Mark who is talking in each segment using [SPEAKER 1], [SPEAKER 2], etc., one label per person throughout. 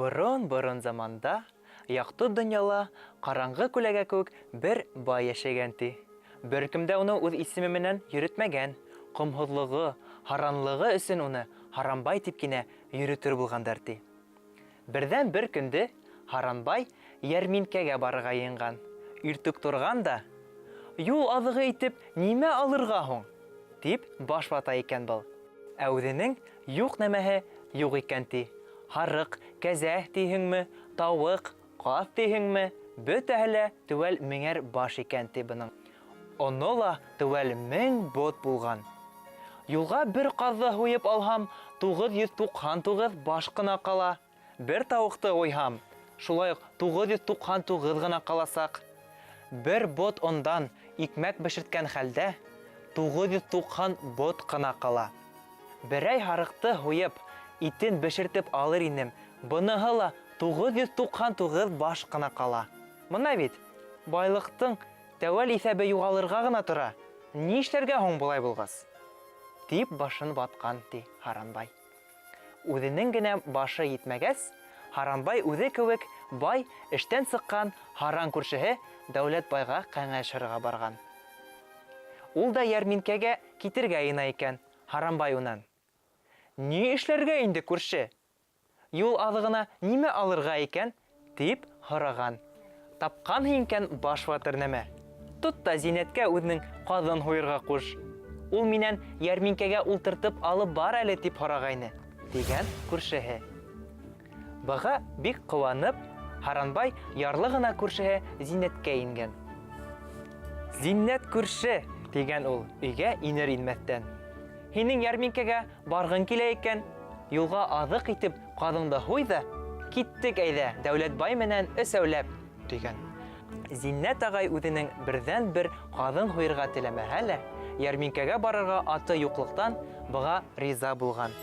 [SPEAKER 1] Борон-борон заманда, якты дөньяла, караңгы күләгә кеүек бер бай яшәгән, ти. Беркем дә уны үз исеме менән йөретмәгән, комһызлыгы, һаранлыгы өчен уны Һаранбай дип кенә йөретер булгандар, ти. Бердән бер көнде Һаранбай ярминкәгә барырга йыенган. Иртүк торган да, Юл азыгы итеп нимә алырга һуң? дип баш вата икән был. Ә үзенең юк нәмәһе юк икән, ти. Һарык, кәзә тиһеңме, тавык, каз тиһеңме, бөтәһе лә төгәл меңәр баш икән, ти бының. Оны ла төгәл 1000 бот булган. Юлга бер казды һуеп алһам, 999 баш кына кала. Бер тавыкты һуйһам, шулай ук 999 гына каласак. Бер бот ондан икмәк бешерткән хәлдә 990 бот кына кала. Берәй һарыкты һуеп, итен бешертеп алыр инем, быныһы ла 999 баш кына кала. Мына бит, байлыктың тәүәл исәбе югалырга гына тора. Ни эшләргә һуң болай булгас? Дип башын ваткан, ди, Һаранбай. Үзенең генә башы йитмәгәс, Һаранбай үзе кеүек бай, эштән сыккан һаран күршеһе Дәүләтбайга кәңәш һорарга барган. Ул да ярминкәгә китергә йына икән, Һаранбай унан. Ни эшләргә инде, күрше? Юл азыгына нимә алырга икән? дип һораган. Тапканһың икән баш ватыр нәмә. Тот та Зиннәткә үзнең казын һуерга куш. Ул минән ярминкәгә ултыртып алып бар әле дип һорагайны, дигән күршеһе. Быга бик куанып, Һаранбай ярлы гына күршеһе Зиннәткә ингән. Зиннәт күрше, дигән ул, өйгә инер-инмәстән. Һинең ярминкәгә баргың килә икән, юлга азык итеп казыңды һуй да, киттек әйдә, Дәүләтбай менән өсәүләп, дигән. Зиннәт агай үзенең бердәнбер казын һуерга теләмәһә лә, ярминкәгә барырга аты юклыктан, быга риза булган.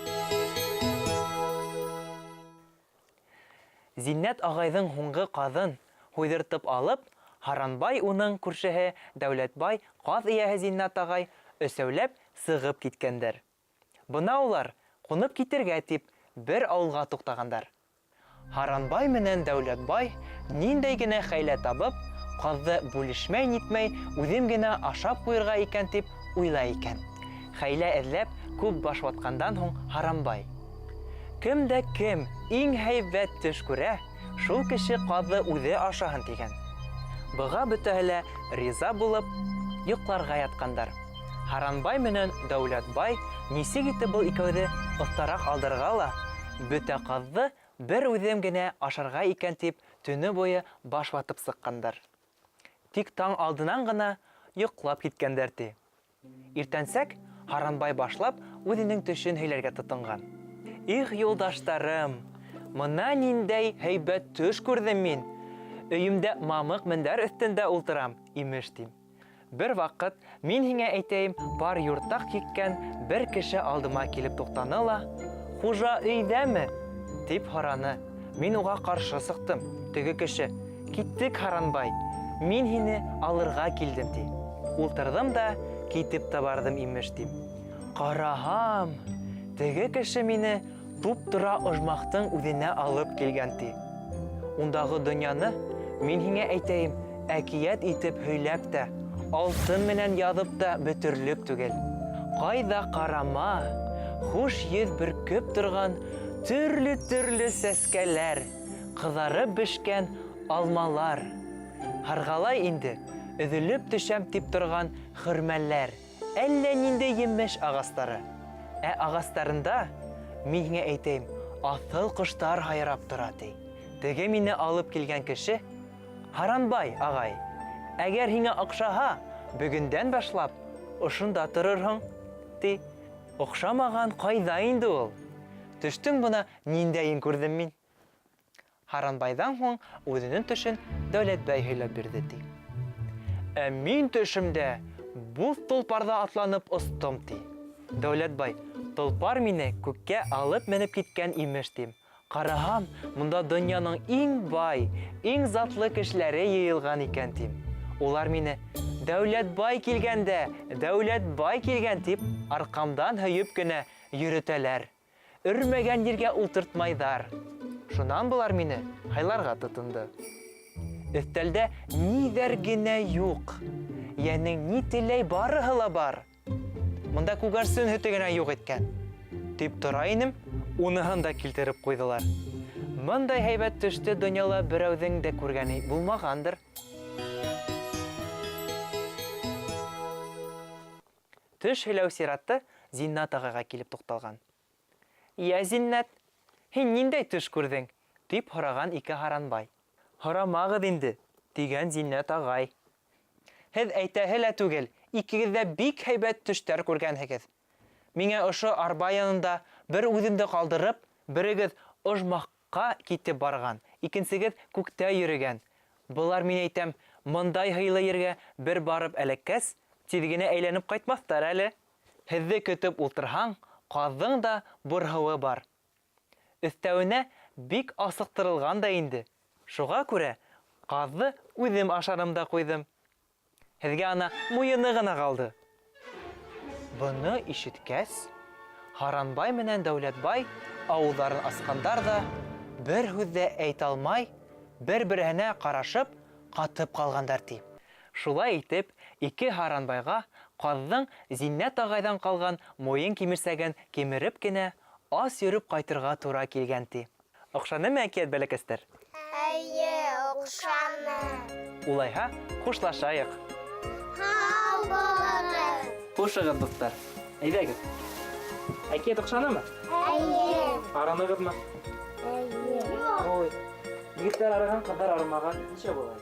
[SPEAKER 1] Зиннәт агайҙың һуңғы ҡаҙын һуйҙыртып алып, Һаранбай уның күршеһе Дәүләтбай ҡаҙ эйәһе Зиннәт ағай өсәүләп сығып киткәндәр. Бына улар, ҡунып китергә дип, бер ауылға туҡтағандар. Һаранбай менән Дәүләтбай ниндәй генә хәйлә табып, ҡаҙҙы бүлешмәй-нитмәй үҙем генә ашап ҡуйырға икән дип уйлай икән. Хәйлә эҙләп күп баш ватҡандан һуң Һаранбай. Кем дә кем иң һәйбәт төш күрә, шул кеше казы үзе ашаһын, дигән. Быга бөтәһе лә риза булып, йокларга яткандар. Һаранбай менән Дәүләтбай нисек итеп был икәүҙе оҫтараҡ алдырырға ла, бөтә ҡаҙҙы бер үҙем генә ашарға икән дип төнө буйы баш ватып сыҡҡандар. Тик таң алдынан ғына йоҡлап киткәндәр, ти. Иртәнсәк Һаранбай башлап үҙенең төшөн һөйләргә тотонған. Их, юлдаштарым, мына ниндәй һәйбәт төш күрҙем мин! Өйөмдә мамыҡ мендәр өҫтөндә ултырам, имеш, тим. Бер ваҡыт, мин һиңә әйтәйем, пар юртаҡ киккән бер кеше алдыма килеп туҡтаны ла, Хужа өйҙәме? дип һораны. Мин уға ҡаршы сыҡтым. Теге кеше, Киттек, Һаранбай, мин һине алырға килдем, ти. Ултырҙым да китеп тә барҙым, имеш, тим. Ҡараһам, теге кеше мине туп-тура ожмахтың үҙенә алып килгән, ти. Ундағы донъяны, мин һиңә әйтәйем, әкиәт итеп һөйләп тә, алтын менән яҙып та бөтөрлөк түгел. Ҡайҙа ҡарама, хуш еҫ бөркөп торған төрлө-төрлө сәскәләр, Кызарып бешкән алмалар, һарғалай инде, өзелеп төшәм дип торган хөрмәләр, әллә нинди емеш агастары. Ә агастарында, мин һиңә әйтәйем, аҫыл коштар һайрап тора, ди. Теге мине алып килгән кеше, Һаранбай агай, әгәр һиңә охшаһа, бөгөндән башлап ошонда торорһоң, ди. Охшамаган кайда инде ул? Төштең бына Ниндәен күрҙем мин? Һаранбайҙан һуң үҙенең төшөн Дәүләтбай һөйләп бирҙе, ти. Ә мин төшөмдә буҙ толпарҙа атланып остом, ти. Дәүләтбай, толпар мине күккә алып менеп киткән имеш, тим. Ҡараһам, монда донъяның иң бай, иң затлы кешеләре йыйылған икән, тим. Улар мине, Дәүләтбай килгән дә, Дәүләтбай килгән, дип, арҡамдан һөйөп кенә йөрөтәләр. Өрмәгән ергә ултыртмайҙар. Шунан былар мине һыйларға тотондо. Өҫтәлдә ниҙәр генә юҡ. Йәнең ни теләй барыһы ла бар. Мында күгәрсен һөтө генә юҡ иткән. Дип тора инем, уныһын да килтереп ҡуйҙылар. Мындай һәйбәт төштө донъяла берәүҙең дә күргәне булмағандыр. Төш һөйләү сираты Зиннәт ағайға килеп туҡталған. Йә, Зиннәт, һин ниндәй төш күрҙең? дип һораған ике һаранбай. Һорамағыҙ инде, тигән Зиннәт ағай. Һеҙ әйтәһе лә түгел, икегеҙ ҙә бик һәйбәт төштәр күргәнһегеҙ. Миңә ошо арба янында бер үҙемде ҡалдырып, берегеҙ ожмахҡа китеп барған, икенсегеҙ күктә йөрөгән. Былар, мин әйтәм, мындай һыйлы ергә бер барып эләккәс, тиҙ генә әйләнеп ҡайтмаҫтар әле. Һеҙҙе көтөп ултырһаң, ҡаҙҙың да бурһыуы бар. Өҫтәүенә, бик асыҡтырылған да инде. Шуға күрә ҡаҙҙы үҙем ашаным да ҡуйҙым. Һеҙгә ана муйыны ғына ҡалды. Быны ишеткәс, Һаранбай менән Дәүләтбай ауыҙҙарын асҡандар ҙа, бер һүҙ ҙә әйтә алмай, бер-береһенә ҡарашып ҡатып ҡалғандар, ти. Шулай итеп, ике Һаранбайға ҡаҙҙың Зиннәт ағайҙан ҡалған муйын кимерсәген кимереп кенә ас йөрөп ҡайтырға тура килгән, ти. Оҡшанымы әкиәт, бәләкәстәр?
[SPEAKER 2] Әйе, оҡшаны.
[SPEAKER 1] Улайһа, хушлашайыҡ.
[SPEAKER 2] Һау булығыҙ.
[SPEAKER 1] Хушығыҙ, дуҫтар. Әйҙәгеҙ. Әкиәт оҡшанымы?
[SPEAKER 2] Әйе.
[SPEAKER 1] Арынығыҙмы?
[SPEAKER 2] Әйе.
[SPEAKER 1] Ой. Егеттәр арыған, ҡыҙҙар арымаған. Нисә була?